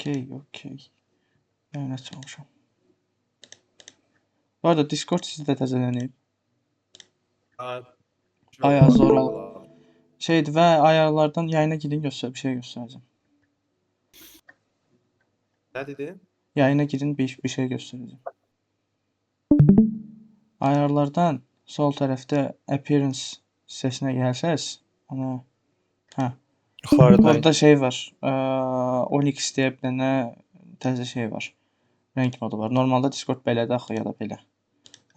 Okey, okey. Yayına çıxmışam. Bu arada Discord sizdə təzələnib. Ha, Bayağı zor olub. Şeydir və ayarlardan yayına girin, göstər, bir şey göstərəcəm. Nə dedin? Yayına girin, bir şey göstərəcəm. Ayarlardan sol tərəfdə Appearance hissəsinə gəlsəz, ana, hə. Yuxarıda. Orada şey var. Onyx deyə bir dənə təzə şey var. Rəng modu var. Normalda Discord belədir axı ya da belə.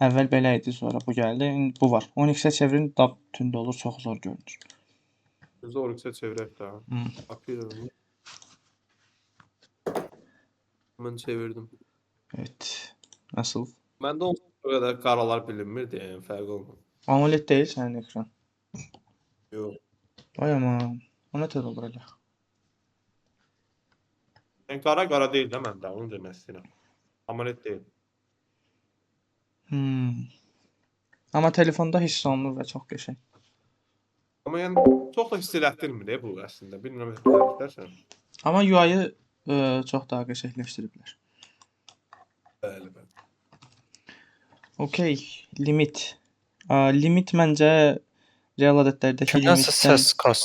Əvvəl belə idi, sonra bu gəldi. İndi bu var. Onyx-ə çevirin, daha tünd olur, çox zor görünür. Biz Onyx-ə çevirək də. Appearance. Mən çevirdim. Evet. Nasıl? Məndə o qədər qaralar bilinmirdi, yəni fərq olmur. AMOLED deyil sənin ekran. Yox. Vay aman. O nə tər olur elə? Yəni qara-qara deyil də məndə, onu demək istəyirəm. AMOLED deyil. Amma telefonda hiss olunur və çox qəşəng. Amma yəni çox da hiss elətdirmir bu əslində. Bilmirəm təriflərsən. Amma UI-yı çox daha qəşəngləşdiriblər. Bəli, bəli. Okey, limit. Limit məncə real ədədlərdəki Kimdənsə limitdən səs kas.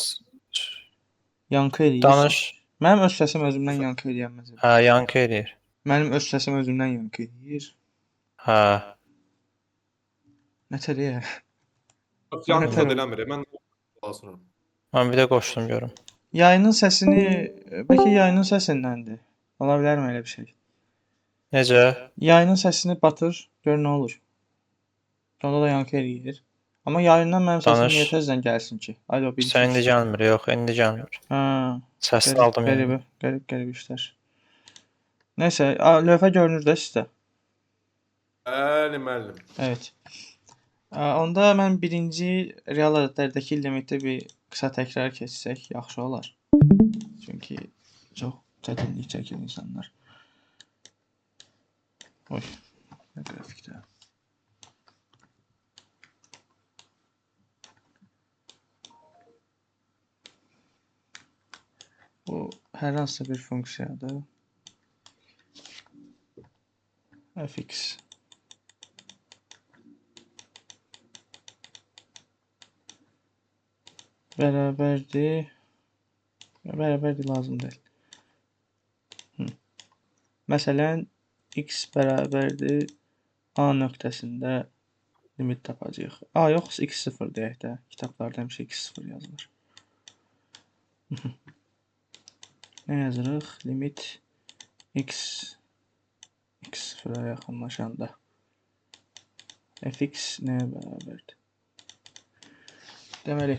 Yankı eləyir. Danış. Mənim öz səsim özümdən yankı eləyən məsələ. Hə, yankı eləyir. Mənim öz səsim özümdən yankı eləyir. Hə. Nə tər ya? Yankı Nətər da eləmir. Mən lazımam. Mən bir də qoşdum görüm. Yayının səsini, bəlkə yayının səsindəndir. Ola bilərmi elə bir şey? Necə? Yayının səsini batır, gör nə olur. Onda da yankı eləyir. Amma yayından mənim səsim Danış. niyə təzədən gəlsin ki? Alo, bir Sən indi gəlmir, yox, indi gəlmir. Hə. Səsini Qərib, aldım yəni. qəribə, qərib, qərib işlər. Nəysə, lövhə görünür də sizdə. Bəli, müəllim. Evet. Onda mən birinci real ədədlərdəki limiti bir qısa təkrar keçsək yaxşı olar. Çünki çox çətinlik çəkir insanlar. Oy, nə qrafikdə. Bu hər hansısa bir funksiyadır. Fx. Bərabərdir. Bərabərdir lazım deyil. Məsələn, x bərabərdir A nöqtəsində limit tapacağıq. A yox, x0 deyək də. Kitablarda həmişə x0 yazılır. Nə yazırıq? Limit x x0-a yaxınlaşanda fx nəyə bərabərdir? Deməli,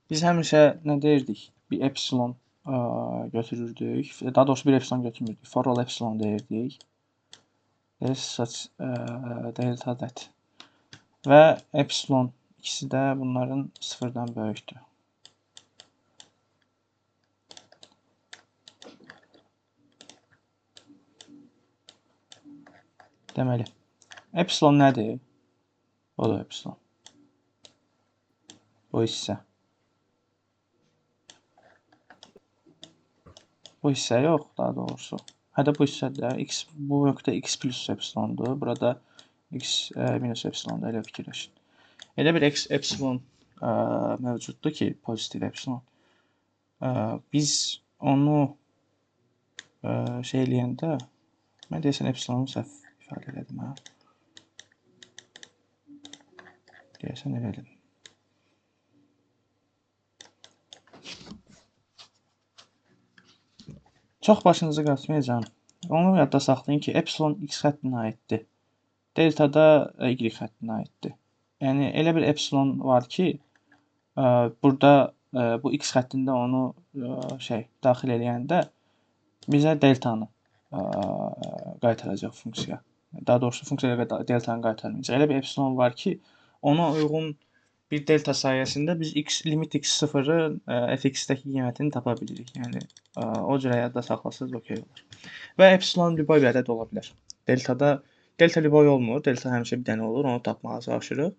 biz həmişə nə deyirdik? Bir epsilon götürürdük. Daha doğrusu bir epsilon götürmürdük. For all epsilon deyirdik. S delta det. Və epsilon ikisi də bunların sıfırdan böyükdür. Deməli, epsilon nədir? O da epsilon. Bu hissə. Bu hissə yox, daha doğrusu. Hə də bu hissədir. X, bu nöqtə x plus epsilondur. Burada x minus epsilondur. Elə fikirləşin. Elə bir x epsilon mövcuddur ki, pozitiv epsilon. Biz onu şey eləyəndə, mən deyəsən epsilonu səhv ifadə elədim, hə? Deyəsən elə elədim. Çox başınızı qatmayacağam. Onu yadda saxlayın ki, epsilon x xəttinə aiddir. Delta da y xəttinə aiddir. Yəni, elə bir epsilon var ki, burada bu x xəttində onu daxil eləyəndə bizə deltanı qaytaracaq funksiya. Daha doğrusu, funksiya deltanı qaytarmayacaq. Elə bir epsilon var ki, ona uyğun bir delta sayəsində biz limit x0-ı fx-dəki qiymətini tapa bilirik. Yəni, o cürə yadda saxlasaz okey olar. Və epsilon lüboy bir ədəd ola bilər. Delta lüboy olmur. Delta həmişə bir dənə olur. Onu tapmağa çalışırıq.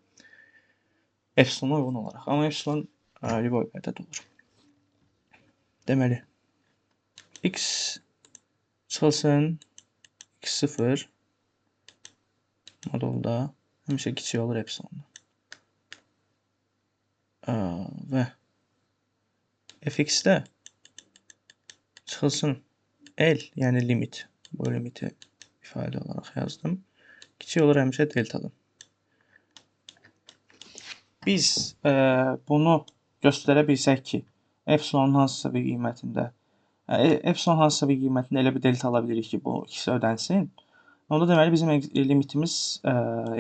Epsilona uyğun olaraq. Amma epsilon lüboy bir ədəd olur. Deməli, X çıxılsın x0 modulda həmişə kiçik olur epsilondan. Və fx-də çıxılsın L, yəni limit. Bu limiti ifadə olaraq yazdım. Kiçik olur həmişə deltadan. Biz bunu göstərə bilsək ki, epsilonun hansısa bir qiymətində epsilon hansısa bir qiymətində elə bir delta ala bilirik ki, bu ikisi ödənsin. Onda deməli bizim limitimiz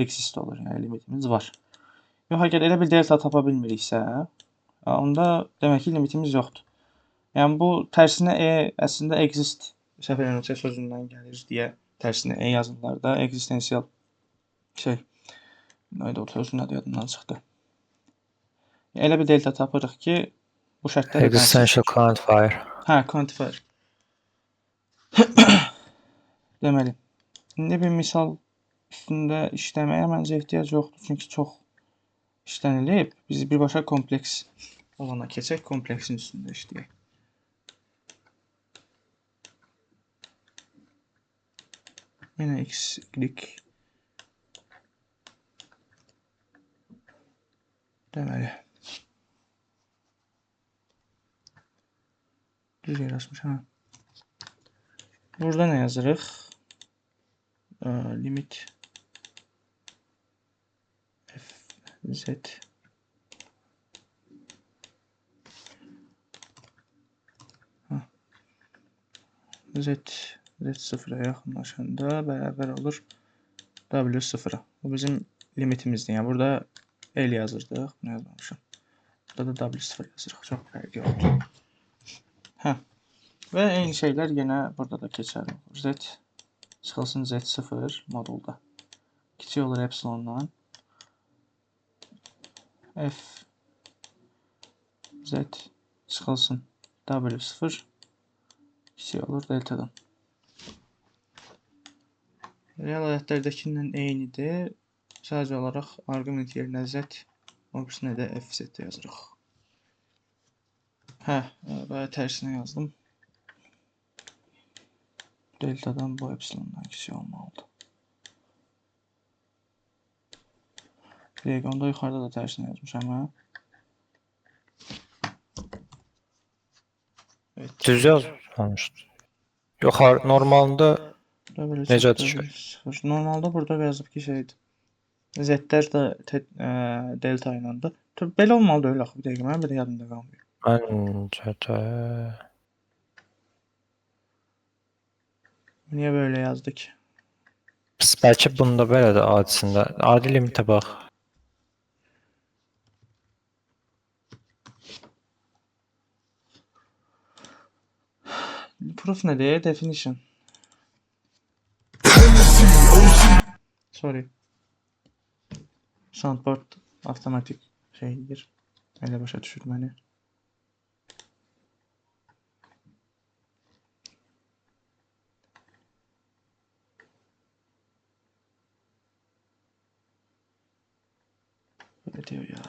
exist olur. Yəni limitimiz var. Yox, əgər elə bir delta tapa bilmiriksə, onda demək ki, limitimiz yoxdur. Yəni bu tərsinə e əslində exist səhv eləmirəmsə sözündən gəlir deyə tərsinə e yazırlar da, existensial şey. Nə idi o sözün adı yadımdan çıxdı. Elə bir delta tapırıq ki, bu şərtlər ödənsin. Existential quantifier. Hə, quantifier. Deməli, indi bir misal üstündə işləməyə məncə ehtiyac yoxdur, çünki çox işlənilib. Biz birbaşa kompleks olana keçək, kompleksin üstündə işləyək. Yenə x, y. Deməli. Düz yer açmışam. Hə. Burada nə yazırıq? Limit f z z z0-a yaxınlaşanda bərabər olur w0-a. Bu bizim limitimizdir. Yəni burada L yazırdıq. Bunu yazmamışam. Burada da w0 yazırıq. Çox fərqi yoxdur. Hə. Və eyni şeylər yenə burada da keçərli olur. Z çıxılsın z0 modulda. Kiçik olur epsilondan. F z çıxılsın w0 kiçik olur deltadan. Real ədədlərdəkindən eynidir. Sadəcə olaraq arqument yerinə z, o birisinə də fz yazırıq. Hə, və tərsinə yazdım. Deltadan bu epsilondan kiçik olmalıdır. Bir dəqiqə, onda yuxarıda da tərsinə yazmışam, hə? Evet. Düz yazmamışdı. Yox, normalında necə düşür? Normalda burada yazıb ki, şeydir. Z-lər də delta iləndir. Belə olmalı deyil axı, bir dəqiqə, mənim belə yadımda qalmıyor. Məncə də... Niyə belə yazdı ki? Bəlkə bunda belədir adisində. Adi limitə bax. Proof nədir? Definition. Sorry. Soundboard avtomatik şeydir. Elə başa düşür məni. Belə deyir ya.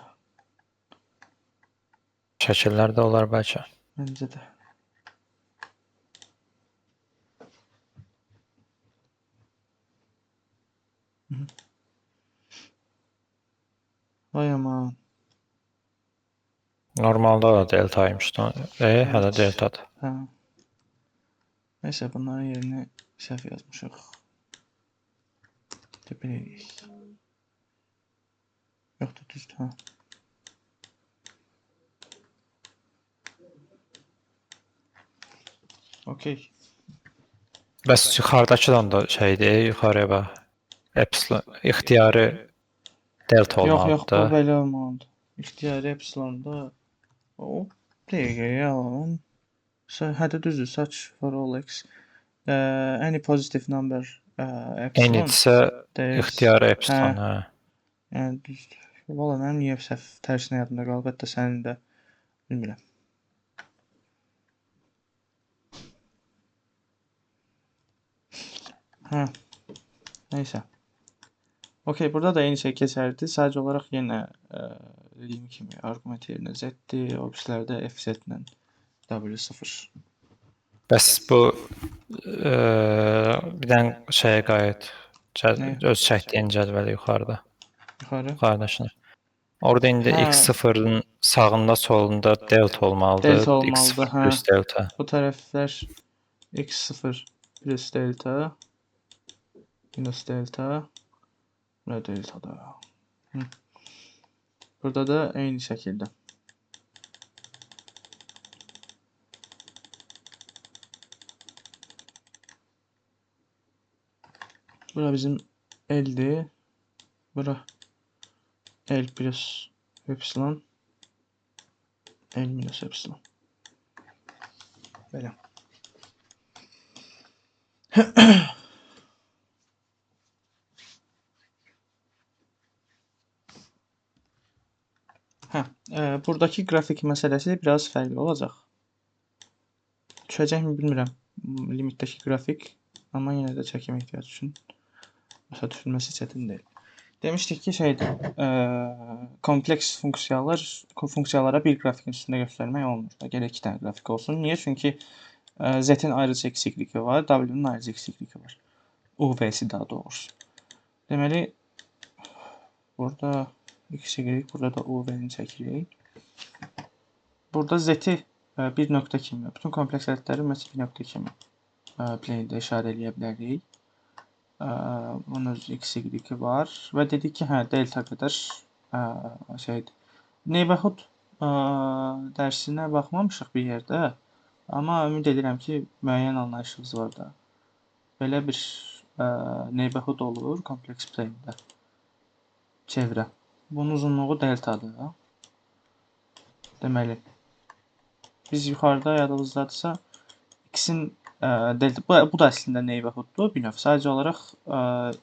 Şəkillər də olar bəlkə. Məncə də. Vay aman. Normalda da deltaymış. Hələ deltadır. Hə. Neysə, bunların yerini səhv yazmışıq. Belə eləyək. Yoxdur, düzdür, hə. Okey. Bəs yuxarıdakıdan da şeydir, yuxarıya bax. Epsilon, ixtiyari delta Yox, yox, bu olmalıdır. belə olmalıdır. İxtiyari epsilonda o dəqiqə yalan. Hə də düzdür, such for all x. Any positive number epsilon. Eynidirsə ixtiyari epsilon, hə. Yəni düzdür. Valla mənim niyə səhv tərsinə yadımda qalıb, hətta sənin də bilmirəm. Hə. Neysə. Okey, burada da eyni şey keçərlidir. Sadəcə olaraq yenə dediyim kimi arqument yerinə z-dir, o birislərdə fz ilə w0. Bəs bu bir dənə şeyə qayıt. Öz çəkdiyin cədvəli yuxarıda. Yuxarı. Yuxarıdakına. Orada indi Hə. x0-ın sağında, solunda delta olmalıdır. Delta olmalıdır, x0 hə. plus delta. Bu tərəflər x0 plus delta minus delta və delta da. Hı. Burada da eyni şəkildə. Bura bizim L'dir. Bura L plus epsilon, L minus epsilon. Belə. Hə, buradakı qrafik məsələsi biraz fərqli olacaq. Düşəcəkmi bilmirəm limitdəki qrafik, amma yenə də çəkim ehtiyac üçün başa düşülməsi çətin deyil. Demişdik ki, şeydir, kompleks funksiyalar, funksiyalara bir qrafikin üstündə göstərmək olmur. Gərək iki dənə qrafik olsun. Niyə? Çünki Z-in ayrıca x-y var, W-nin ayrıca x-y var. U-V-si daha doğrusu. Deməli, burada x-y, burada da U-V-ni çəkirik. Burada Z-i bir nöqtə kimi, bütün kompleks ədədləri ümumiyyətlə bir nöqtə kimi plane-də işarə eləyə bilərik. Bunun öz x-y var və dedik ki, hə, delta qədər şeydir. Neighborhood dərsinə baxmamışıq bir yerdə, amma ümid edirəm ki, müəyyən anlayışınız var da. Belə bir neighborhood olur kompleks plane-də. Çevrə. Bunun uzunluğu deltadır. Deməli, biz yuxarıda yadınızdadırsa, x-in delta, bu da əslində neighborhooddur bir növ. Sadəcə olaraq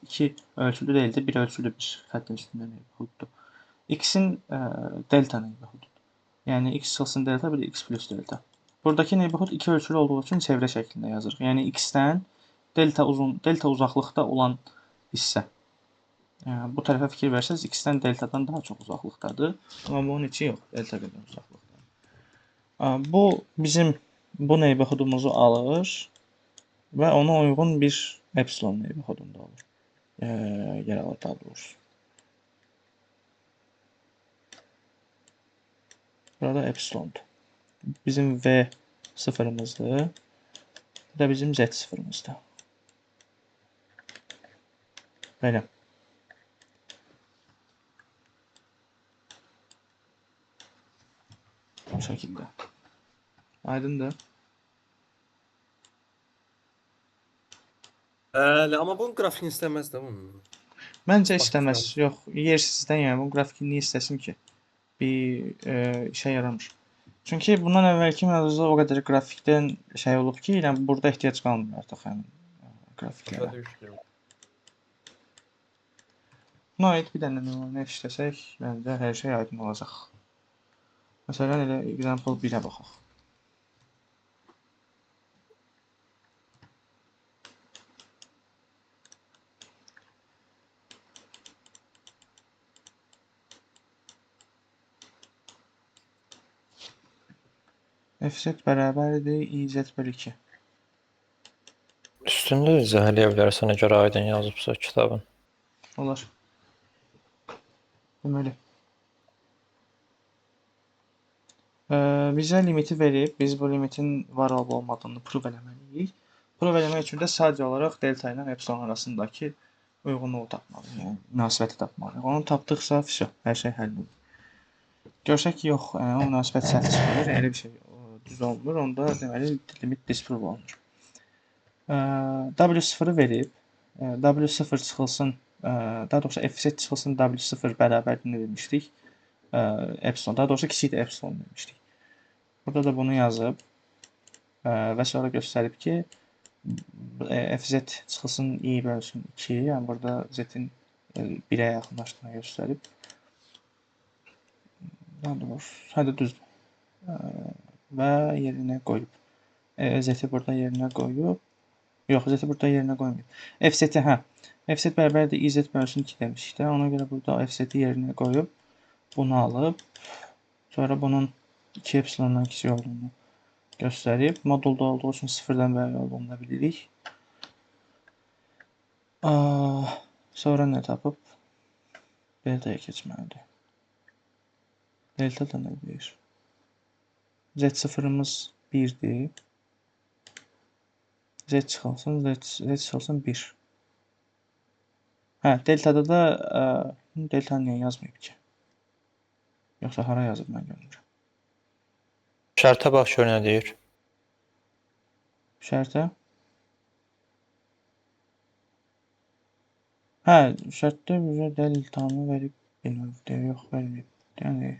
iki ölçülü deyildi, bir ölçülü bir xəttin üstündə neighborhooddur. X-in delta neighborhoodudur. Yəni x çıxsın delta, bir də x plus delta. Buradakı neighborhood iki ölçülü olduğu üçün çevrə şəklində yazırıq. Yəni x-dən delta uzun, delta uzaqlıqda olan hissə. Yəni, bu tərəfə fikir versəniz, x-dən deltadan daha çox uzaqlıqdadır. Amma bunun içi yox, delta qədər uzaqlıqdadır. Bu bizim bu neighborhoodumuzu alır və ona uyğun bir epsilon neighborhoodunda olur. Yer alır daha doğrusu. Burada epsilondur. Bizim V sıfırımızdır. Bu da bizim Z sıfırımızdır. Belə. Bu şəkildə. Aydındır. Bəli, amma bunun qrafikini istəməz də bunun. Məncə istəməz. Yox, yersizdən yəni bunun qrafikini niyə istəsin ki? Bir işə yaramır. Çünki bundan əvvəlki mövzuda o qədər qrafikdən şey olub ki, yəni burada ehtiyac qalmır artıq həmin qrafiklərə. Buna aid bir dənə nümunə işləsək, məncə hər şey aydın olacaq. Məsələn, elə example 1-ə baxaq. Fz bərabərdir iz bölü 2. Üstündə də izah eləyə bilərsən əgər aydın yazıbsa kitabın. Olar. Deməli. Bizə limiti verib, biz bu limitin var olub olmadığını prov eləməliyik. Prov eləmək üçün də sadəcə olaraq delta ilə epsilon arasındakı uyğunluğu tapmalıyıq, yəni münasibəti tapmalıyıq. Onu tapdıqsa, vəsə, hər şey həll olur. Görsək ki, yox, yəni, o münasibət səhv çıxır, elə bir şey düz olmur, onda deməli limit disprove olunur. W0-ı verib, W0 çıxılsın, daha doğrusu Fz çıxılsın W0 bərabərdir nə demişdik? Epsilon, daha doğrusu kiçikdir epsilon demişdik. Burada da bunu yazıb və sonra göstərib ki, Fz çıxılsın i bölsün 2, yəni burada z-in 1-ə yaxınlaşdığını göstərib. Daha doğrusu, hə də düzdür. Və yerinə qoyub. Z-i burada yerinə qoyub. Yox, Z-i burada yerinə qoymayıb. Fz-i, hə. Fz bərabərdir iz bölsün 2 demişdik də. Ona görə burada Fz-i yerinə qoyub, bunu alıb. Sonra bunun 2 epsilondan kiçik olduğunu Göstərib. Modulda olduğu üçün sıfırdan böyük olduğunu da bilirik. Sonra nə tapıb? Deltaya keçməlidir. Delta da nə deyir? Z0-ımız 1-dir. Z çıxılsın, Z çıxılsın 1. Hə, deltada da delta niyə yazmayıb ki? Yoxsa hara yazıb mən görmürəm. Şərtə bax gör nə deyir. Şərtə? Hə, şərtdə bizə deltanı verib, bilmirəm, deyir, yox, verməyib. Yəni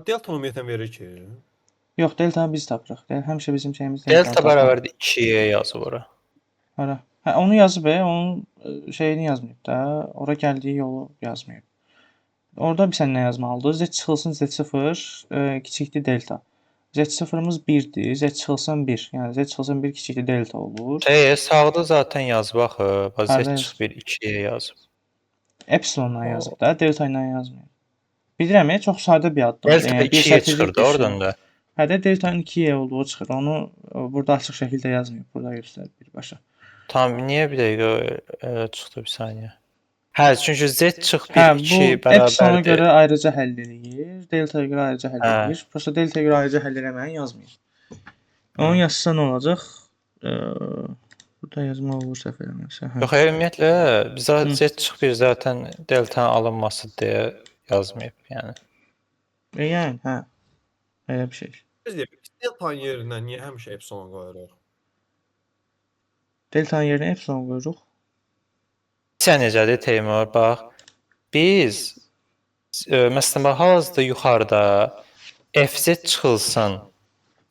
Delta ümumiyyətlə verir ki. Yox, deltanı biz tapırıq. Həmişə bizim şeyimiz deltanı Delta tapmaq. bərabərdir 2-yə yazıb ora. Hara? Hə, onu yazıb, onun şeyini yazmayıb da. Ora gəldiyi yolu yazmayıb. Orada bir sən nə yazmalıdır? Z çıxılsın Z0 kiçikdir delta. Z0-ımız 1-dir. Z çıxılsın 1. Yəni Z çıxılsın 1 kiçikdir delta olur. Sağda zaten yazıb axı. Bax, Z çıx 1 2-yə yazıb. Epsilonla yazıb da, delta ilə yazmayıb. Bilirəm, çox sadə bir addım. Delta Yəni, 2-yə çıxır da oradan da. Hə də deltanın 2-yə olduğu çıxır. Onu burada açıq şəkildə yazmayıb. Burada göstərib birbaşa. Tam, niyə bir dəqiqə çıxdı bir saniyə? Hə, çünki Z çıx 1, 2 bərabərdir. Epsilona görə ayrıca həll eləyir, deltaya görə ayrıca həll eləyir. Prosta deltaya görə ayrıca həll eləməyini yazmayır. Onu yazsa nə olacaq? Burada yazmaq olur səhv eləmirəmsə. Yox, ümumiyyətlə, Z çıx 1 zaten deltanın alınması deyə yazmayıb, yəni. Yəni, hə. Elə bir şey. Biz deltanın yerinə niyə həmişə epsilon qoyuruq? Deltanın yerinə epsilon qoyuruq. Sən necədir Teymur? Bax, biz məsələn, bax, hal-hazırda yuxarıda FZ çıxılsın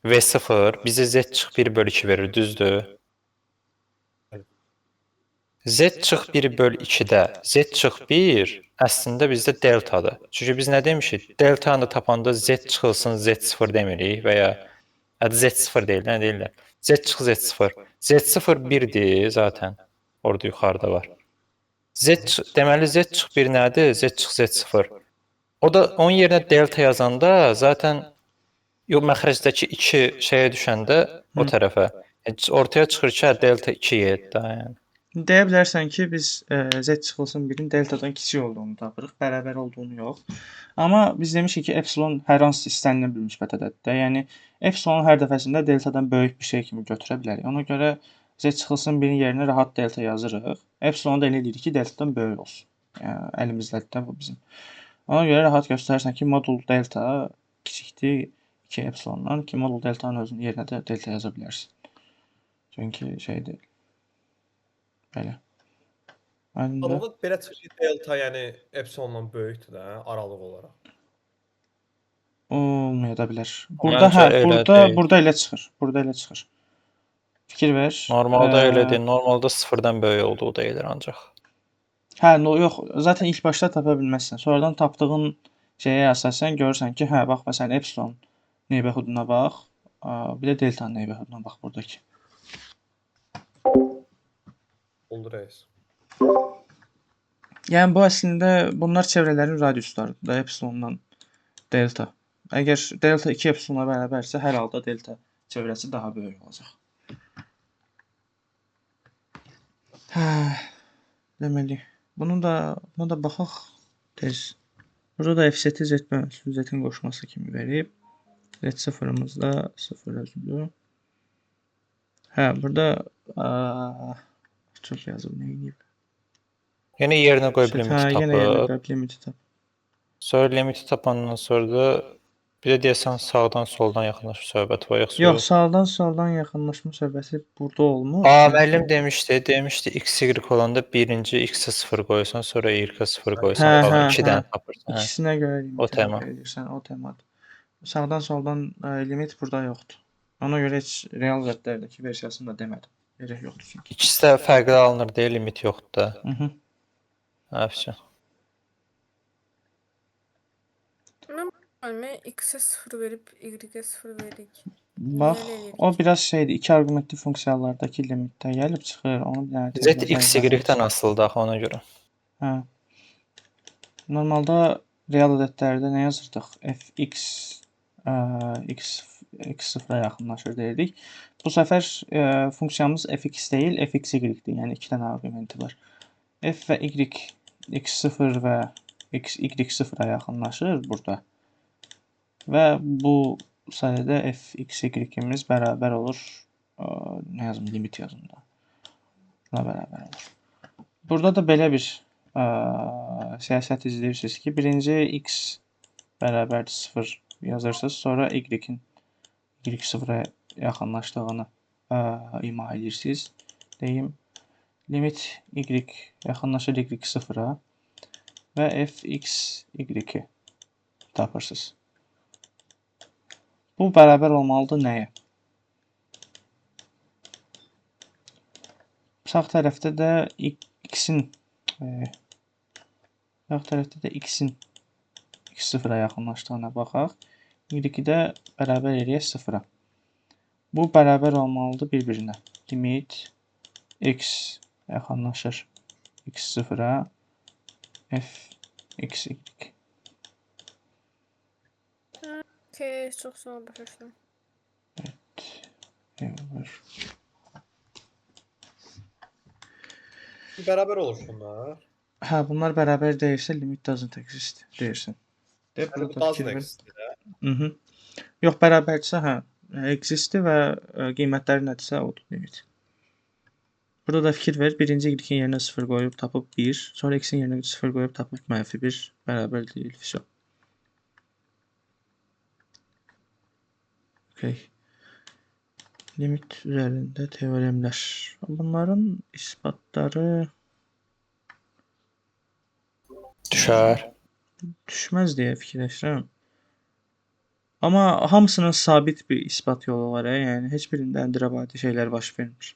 V0 bizə Z çıx 1 bölü 2 verir, düzdür? Z çıx 1 bölü 2-də Z çıx 1 əslində bizdə deltadır. Çünki biz nə demişik? Deltanı tapanda Z çıxılsın Z0 demirik və ya Z0 deyil, nə deyirlər? Z çıx Z0. Z0 1-dir zaten. Orada yuxarıda var. Deməli Z çıx 1 nədir? Z çıx Z0. O da onun yerinə delta yazanda zaten yox, məxrəcdəki 2 şeyə düşəndə o tərəfə. Yəni, ortaya çıxır ki, delta 2-yə da, yəni. Deyə bilərsən ki, biz Z çıxılsın 1-in deltadan kiçik olduğunu tapırıq, bərabər olduğunu yox. Amma biz demişik ki, epsilon hər hansı istənilən bir müsbət ədəddir. Yəni, epsilonu hər dəfəsində deltadan böyük bir şey kimi götürə bilərik. Ona görə Z çıxılsın 1-in yerinə rahat delta yazırıq. Epsilonu da elə eləyirik ki, deltadan böyük olsun. Yəni, əlimizdədir də bu bizim. Ona görə rahat göstərirsən ki, modul delta kiçikdir 2 epsilondan ki, modul deltanın özünün yerinə də delta yaza bilərsin. Çünki şey deyil. Belə. Onda belə çıxır ki, delta yəni epsilondan böyükdür də aralıq olaraq. Olmaya da bilər. Burada hə, burada elə çıxır. Burada elə çıxır. Fikir ver. Normalda elə deyil. Normalda sıfırdan böyük olduğu deyilir ancaq. Hə, no, yox, zaten ilk başda tapa bilməzsən. Sonradan tapdığın şeyə əsasən görürsən ki, hə, bax məsələn epsilon neighborhood-una bax, bir də delta neighborhood-una bax buradakı. Oldu reis. Yəni bu əslində bunlar çevrələrin radiuslarıdır da epsilondan delta. Əgər delta 2 epsilona bərabərsə, hər halda delta çevrəsi daha böyük olacaq. Hə, deməli, buna da baxaq tez. Burada da F7 Z bölünsün, Z-in qoşması kimi verib. Z0-ımız da 0 özüdür. Hə, burada çox yazıb, nə edib? Yenə yerinə qoyub limiti tapıb. Yenə yerinə qoyub limiti tapıb. Sonra limiti tapandan sonra da bir də deyəsən sağdan soldan yaxınlaşma söhbəti var, yoxsa yox, sağdan soldan yaxınlaşma söhbəti burada olmur. A, müəllim demişdi x, y olanda birinci x-ə 0 qoyursan, sonra y-ə 0 qoyursan, falan, 2 dənə tapırsan. İkisinə görə limit edirsən, o temadır. Sağdan soldan limit burada yoxdur. Ona görə heç real zədlərdəki versiyasını da demədim. Gerək yoxdur çünki. İkisi də fərqli alınır deyə limit yoxdur da. Hə, vəsə. Mən x-ə 0 verib y-ə 0 veririk. Bax, o biraz şeydir, iki arqumentli funksiyalardakı limitdə gəlib çıxır. Onu bir dənə Z x, y-dən asılıdır axı ona görə. Hə. Normalda Real ədədlərdə nə yazırdıq? Fx x x0-a yaxınlaşır deyirdik. Bu səfər funksiyamız fx deyil, fxy-dir. Yəni 2 dənə arqumenti var. F və y x0 və x y0-a yaxınlaşır burada. Və bu sayədə fxy-imiz bərabər olur. Nə yazım? Limit yazım da. Buna bərabər olur. Burada da belə bir siyasət izləyirsiniz ki, birinci x bərabərdir 0 yazırsınız, sonra y-in y0-a yaxınlaşdığını ima edirsiniz. Deyim, limit y yaxınlaşır y0-a və f x y-i tapırsınız. Bu bərabər olmalıdır nəyə? Sağ tərəfdə də x-in sağ tərəfdə də x-in x0-a yaxınlaşdığına baxaq. Y-i də bərabər eləyək 0-a. Bu bərabər olmalıdır bir-birinə. Limit x yaxınlaşır x0-a f x y. Okey, çox sağ ol, başa düşdüm. Evet. Eyvallah. Bərabər olur bunlar. Hə, bunlar bərabər deyilsə limit doesn't exist deyirsən. De, Yəni bu burada doesn't fikir ver. exist. Mhm. Yox, bərabərdirsə, hə, existi və qiymətləri nədirsə odur limit. Burada da fikir ver. Birinci y-in yerinə 0 qoyub tapıb 1, sonra x-in yerinə 0 qoyub tapıb -1 bərabər deyil. Vəsə. Okay. Limit üzərində teoremlər. Bunların isbatları Düşər. Düşməz deyə fikirləşirəm. Amma hamısının sabit bir isbat yolu var, yəni heç birində əndirəbadi şeylər baş vermir.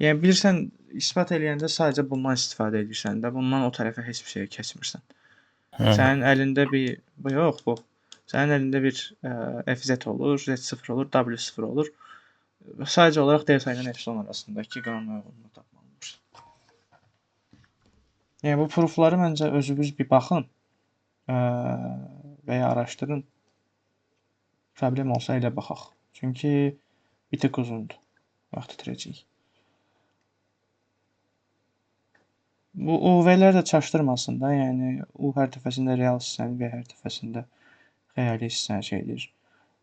Yəni bilirsən, isbat eləyəndə sadəcə bundan istifadə edirsən də, bundan o tərəfə heç bir şeyə keçmirsən. Sənin əlində bir bu yox bu. Sənin əlində bir fz olur, z0 olur, w0 olur. Sadəcə olaraq delta ilə epsilon arasındakı qanuna uyğunluğu tapmalı olursan. Yəni bu proofları məncə özünüz bir baxın və ya araşdırın. Problem olsa elə baxaq. Çünki bir tık uzundur. Vaxt itirəcəyik. Bu UV-lər də çaşdırmasın da, yəni U hər dəfəsində real hissəni, V hər dəfəsində xəyali hissəni şey edir.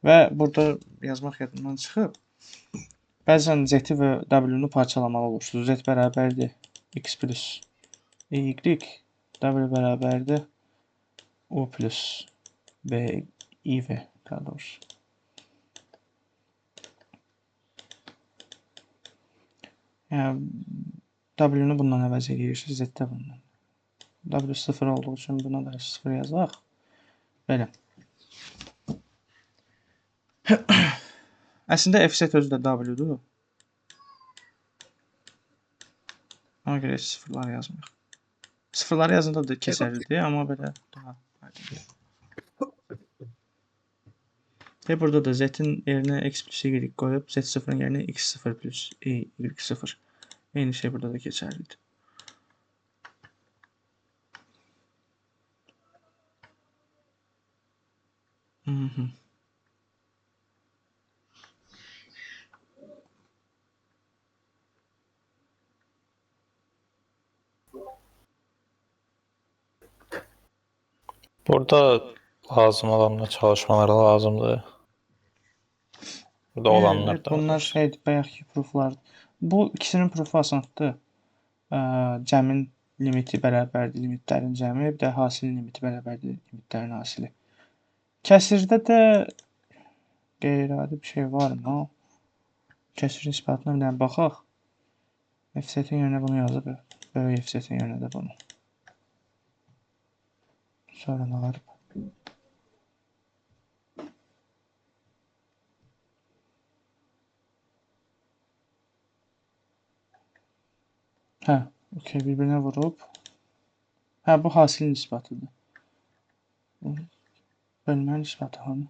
Və burada yazmaq yadımdan çıxıb. Bəzən Z-i və W-nu parçalamalı olursunuz. Z bərabərdir X plus Y, W bərabərdir U plus B, I, V daha doğrusu. Yəni W-nu bundan əvəz edirsiniz, Z də bundan. W 0 olduğu üçün buna da 0 yazaq. Belə. Əslində FZ özü də W-dur. Ona görə heç sıfırlar yazmırıq. Sıfırları yazanda da keçərlidir, amma belə daha aydındır. Və burada da Z-in yerinə X plus Y qoyub, Z0-ın yerinə X0 plus Y0. Eyni şey burada da keçərlidir. Burada lazım olanlar çalışmaları lazımdır. Burada olanlar Evet, da bunlar şeydir, bayaqki prooflardır. Bu ikisinin proofu asandır. Cəmin limiti bərabərdir limitlərin cəmi, bir də hasilin limiti bərabərdir limitlərin hasili. Kəsirdə də qeyri-adi bir şey varmı? Kəsirin isbatına bir dənə baxaq. FZ-in yerinə bunu yazıb, böyük FZ-in yerinə də bunu. Sonra nə var? Hə, okey, bir-birinə vurub. Hə, bu hasilin isbatıdır. Bölmənin isbatı hanı?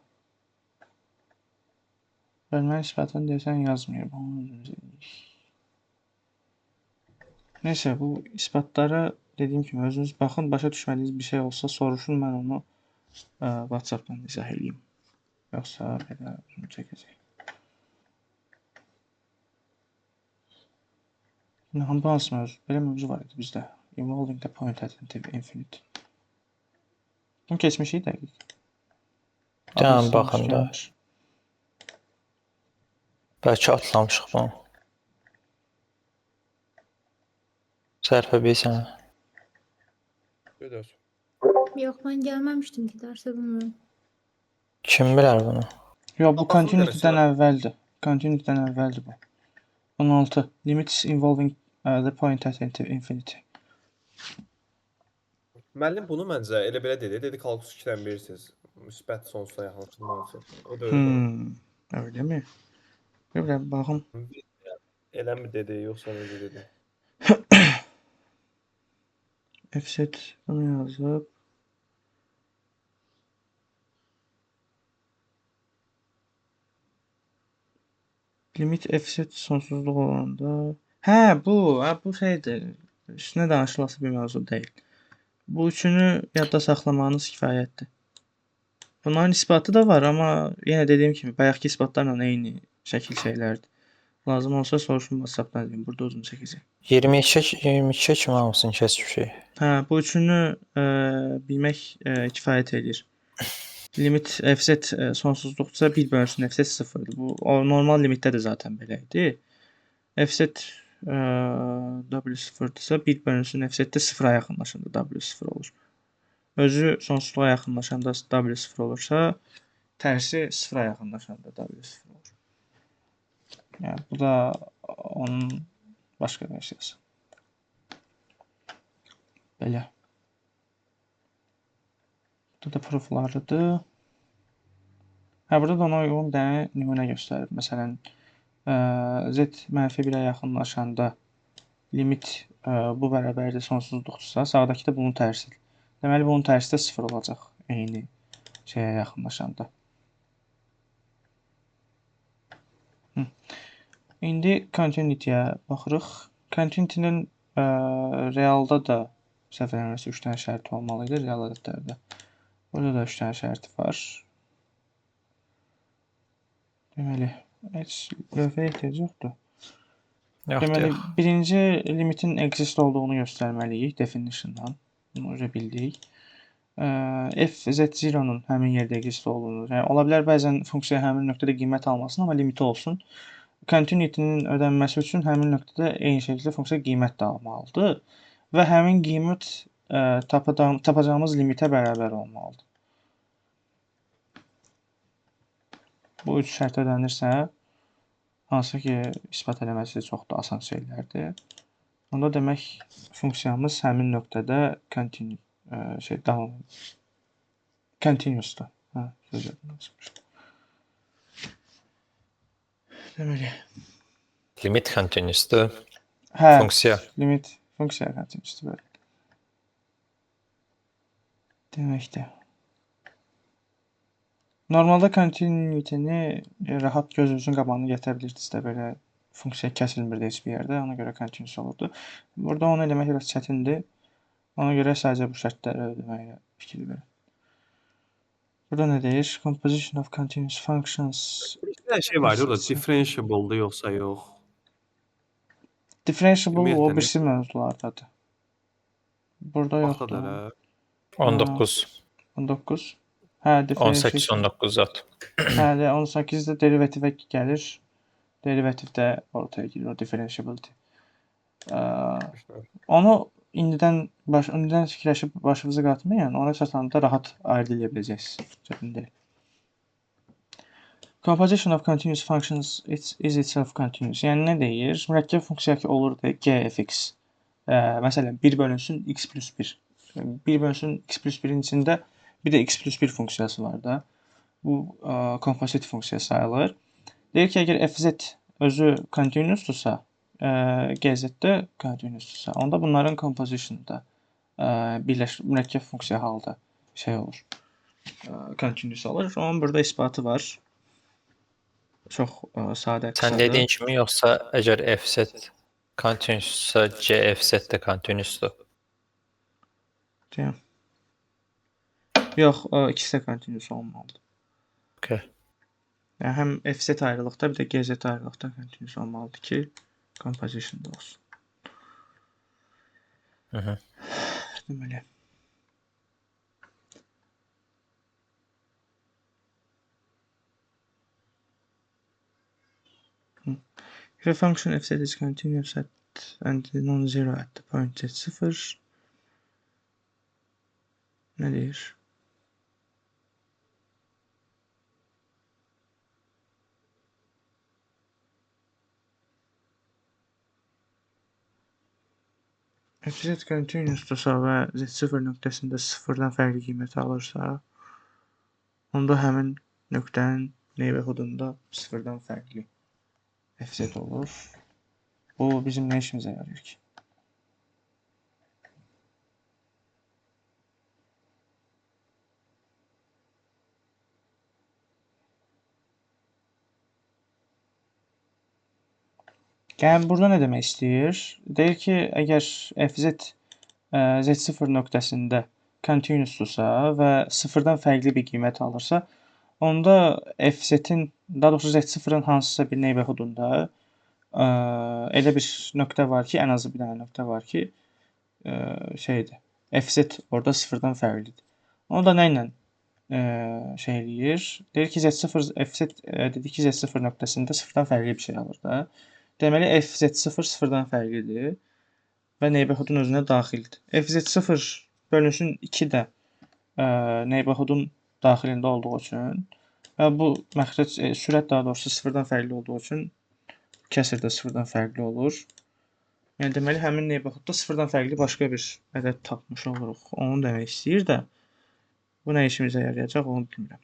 Bölmənin isbatını deyəsən yazmıyor. Onu özümüz eləyirik. Neysə, bu isbatları Dediyim kimi özünüz baxın, başa düşmədiyiniz bir şey olsa soruşun, mən onu WhatsApp-dan izah eləyim. Yoxsa belə uzun çəkəcək. İndi bu hansı mövzu? Belə mövzu var idi bizdə. Involving the point at infinity. Bunu keçmişik dəqiq. Tamam, baxın da. Bəlkə atlamışıq bunu. Sərfə bilirsən. Ödər. Yox, mən gəlməmişdim ki, dərsə bilmirəm. Kim bilər bunu? Yox, bu Baxın continuity-dən görəsən. əvvəldir. Continuity-dən əvvəldir bu. 16. Limits involving the point at infinity. Müəllim bunu məncə elə belə dedi. Dedi kalkulus 2-dən bilirsiniz. Müsbət sonsuza yaxınlaşır. O da öyle. Öyle mi? Bilmirəm, baxım. Elə mi dedi, yoxsa necə dedi? FZ bunu yazıb. Limit FZ sonsuzluq olanda. Hə, bu, hə, bu şeydir. Üstünə danışılası bir mövzu deyil. Bu üçünü yadda saxlamağınız kifayətdir. Bunların isbatı da var, amma yenə dediyim kimi bayaqki isbatlarla eyni şəkil şeylərdir. Lazım olsa soruşun WhatsApp-dan deyim. Burada uzun çəkəcək. 22 kimi hamısını keçmişik. Hə, bu üçünü bilmək kifayət eləyir. Limit FZ sonsuzluqdursa 1 bölünsün FZ 0-dır. Bu o normal limitdə də zaten belə idi. FZ W 0-dırsa 1 bölünsün FZ də 0-a yaxınlaşanda W 0 olur. Özü sonsuzluğa yaxınlaşanda W 0 olursa, tərsi 0-a yaxınlaşanda W 0 olur. Yəni bu da onun başqa versiyası. Belə. Burada da prooflarıdır. Hə, burada da ona uyğun bir dənə nümunə göstərib. Məsələn, z mənfi 1-ə yaxınlaşanda limit bu bərabərdir sonsuzluqdursa, sağdakı da bunun tərsidir. Deməli, bunun tərsi də 0 olacaq eyni şeyə yaxınlaşanda. Hı. İndi continuity-yə baxırıq. Continuity-nin realda da səhv eləmirəmsə 3 dənə şərti olmalı idi real ədədlərdə. Burada da 3 dənə şərti var. Deməli, heç lövhəyə ehtiyac yoxdur. Yoxdur, Deməli, yox. birinci limitin exist olduğunu göstərməliyik definition-dan. Bunu öncə bildik. F z0-nun həmin yerdə exist olduğunu, yəni ola bilər bəzən funksiya həmin nöqtədə qiymət almasın, amma limiti olsun. Continuity-nin ödənməsi üçün həmin nöqtədə eyni şəkildə funksiya qiymət də almalıdır və həmin qiymət tapacağımız limitə bərabər olmalıdır. Bu üç şərt ödənirsə, hansı ki isbat eləməsi çox da asan şeylərdir. Onda demək funksiyamız həmin nöqtədə continue, şey davam continuous-dur. Hə, söz yadımdan çıxmışdı. Deməli, Limit continuous-dur. Hə, Funksiya. Limit funksiya continuous-dur belə. Deməkdir. Normalda continuity-ni rahat gözünüzün qabağına gətirə bilirdiniz də, belə funksiya kəsilmirdi heç bir yerdə, ona görə continuous olurdu. Burada onu eləmək biraz çətindir. Ona görə sadəcə bu şərtləri ödəməyə fikir verin. Burada nə deyir? Composition of continuous functions. Bir dənə şey var idi orada, differentiable-dır yoxsa yox? Differentiable o Ümumiyyətlə birisi mövzulardadır. Burada Baxda da yoxdur. elə. 19. 19. Hə, 18, 19 zat. Hə, 18-də derivativə gəlir. Derivativ də ortaya girir, o differentiability. Onu indidən fikirləşib başınızı qatmayın. Ona çatanda rahat ayırd edə biləcəksiniz. Çətin deyil. Composition of continuous functions is itself continuous. Yəni nə deyir? Mürəkkəb funksiya ki olurdu g fx. Məsələn, 1 bölünsün x plus 1. 1 bölünsün x plus 1-in içində bir də x plus 1 funksiyası var da. Bu komposit funksiya sayılır. Deyir ki, əgər fz özü continuousdursa, gz də continuousdursa, onda bunların composition-da mürəkkəb funksiya halda şey olur. Continuous olur. Onun burada isbatı var. Çox sadə, Sən qısadır. dediyin kimi yoxsa əgər fz continuous-sa, gfz də continuous-dur. Deyəm. Yox, ikisi də continuous olmalıdır. Okay. Yəni həm FZ ayrılıqda, bir də GZ ayrılıqda continuous olmalıdır ki, composition-da olsun. Hı -hı. Deməli. If a function fz is continuous at and non-zero at the point z0, nə deyir? Fz continuousdursa və z0 nöqtəsində sıfırdan fərqli qiymət alırsa, onda həmin nöqtənin neighborhoodunda sıfırdan fərqli fz olur. Bu bizim nə işimizə yarayır ki? Yəni burada nə demək istəyir? Deyir ki, əgər fz z0 nöqtəsində continuousdursa və sıfırdan fərqli bir qiymət alırsa, onda fz-in, daha doğrusu z0-ın hansısa bir neighborhoodunda elə bir nöqtə var ki, ən azı bir dənə nöqtə var ki, şeydir. Fz orada sıfırdan fərqlidir. Onu da nə ilə şey eləyir? Deyir ki, z0 fz dedi ki, z0 nöqtəsində sıfırdan fərqli bir şey alır da. Deməli fz0 sıfırdan fərqlidir və neighborhoodun özünə daxildir. Fz0 bölünsün 2 də neighborhoodun daxilində olduğu üçün və bu məxrəc sürət daha doğrusu sıfırdan fərqli olduğu üçün kəsir də sıfırdan fərqli olur. Yəni deməli həmin neighborhoodda sıfırdan fərqli başqa bir ədəd tapmış oluruq. Onu demək istəyir də bu nə işimizə yarayacaq onu bilmirəm.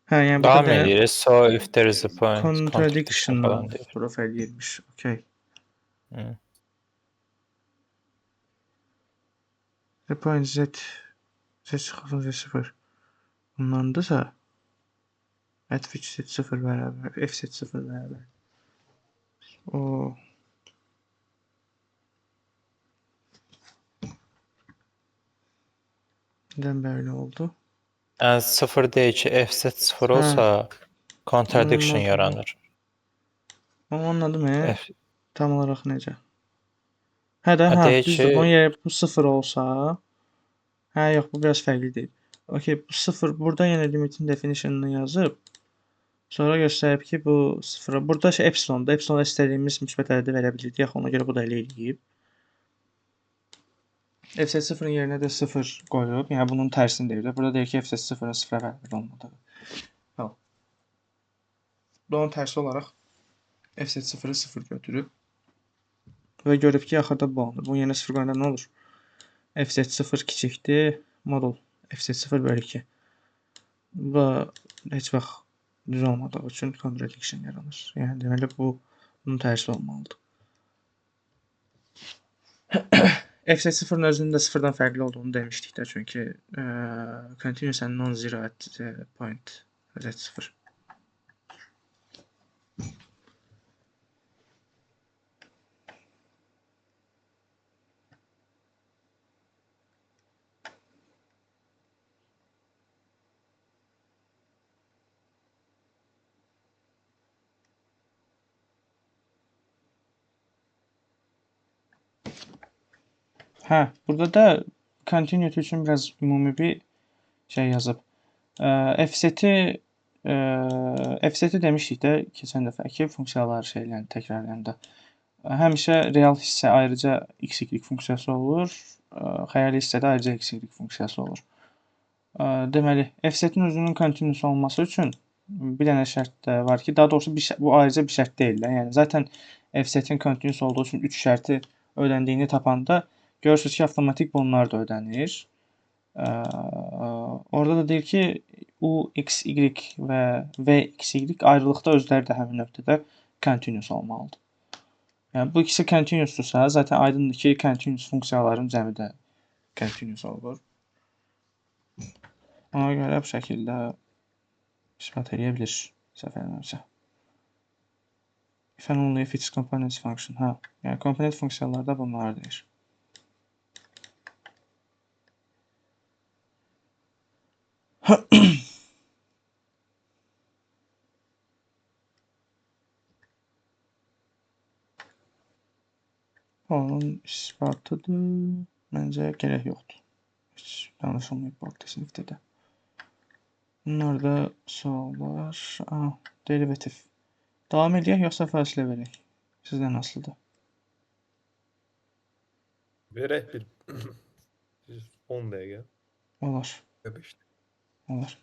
Hə, yəni burada Davam edirik. So if there is a point contradiction falan deyir. proof eləyirmiş. Okay. Hı. The point z z çıxılsın z0. Bunlandırsa at which z0 bərabər f z0 bərabər. O Nədən belə oldu? Yəni 0 deyir ki, fz 0 Hə. olsa contradiction Anladım. yaranır. Onu anladım, F Tam olaraq necə? Hə də, Hə, hə, deyir düzdür. ki, Bunun yeri bu 0 olsa, hə, yox, bu biraz fərqli deyil. Okay, bu 0 burada yenə limitin definition'ını yazıb, sonra göstərib ki, bu 0-a. Burada şey epsilonda, epsilona istədiyimiz müsbət ədədi verə bilirdik. Axı ona görə bu da elə eləyib. Fz0-ın yerinə də 0 qoyub, yəni bunun tərsini deyir də. Burada deyir ki, fz0-ın 0-a bərabər olmadığı. Hə. Bunun tərsi olaraq fz0-ı 0 götürüb və görüb ki, axırda bu alınır. Bunun yerinə 0 qoyanda nə olur? Fz0 kiçikdir, modul fz0 bölü 2. Bu da heç vaxt düz olmadığı üçün contradiction yaranır. Yəni deməli bu bunun tərsi olmalıdır. Fz0-ın özünün də sıfırdan fərqli olduğunu demişdik də, çünki continuous and non-zero at the point z0. Hə, burada da continuity üçün biraz ümumi bir şey yazıb. Fz-i fz-i demişdik də keçən dəfə ki, funksiyalar şeylərini təkrarlayanda. Həmişə real hissə ayrıca x, y funksiyası olur, xəyali hissədə ayrıca x, y funksiyası olur. Deməli, fz-in özünün continuous olması üçün bir dənə şərt də var ki, daha doğrusu bir, bu ayrıca bir şərt deyil də. Yəni zaten fz-in continuous olduğu üçün 3 şərti ödəndiyini tapanda görürsünüz ki, avtomatik bunlar da ödənir. Orada da deyir ki, U, X, Y və V, X, Y ayrılıqda özləri də həmin nöqtədə continuous olmalıdır. Yəni bu ikisi continuousdursa, zaten aydındır ki, continuous funksiyaların cəmi də continuous olur. Ona görə bu şəkildə isbat eləyə bilir, səhv eləmirəmsə. If and only if its components function. Hə, yəni komponent funksiyalarda bunları deyir. Onun isbatıdır. Məncə gərək yoxdur. Heç danışılmayıb bu haqda sinifdə də. Bunlar da suallar. Aha, derivativ. Davam eləyək yoxsa fasilə verək? Sizdən asılıdır. Verək bir 10 dəqiqə. Olar, 5 olar.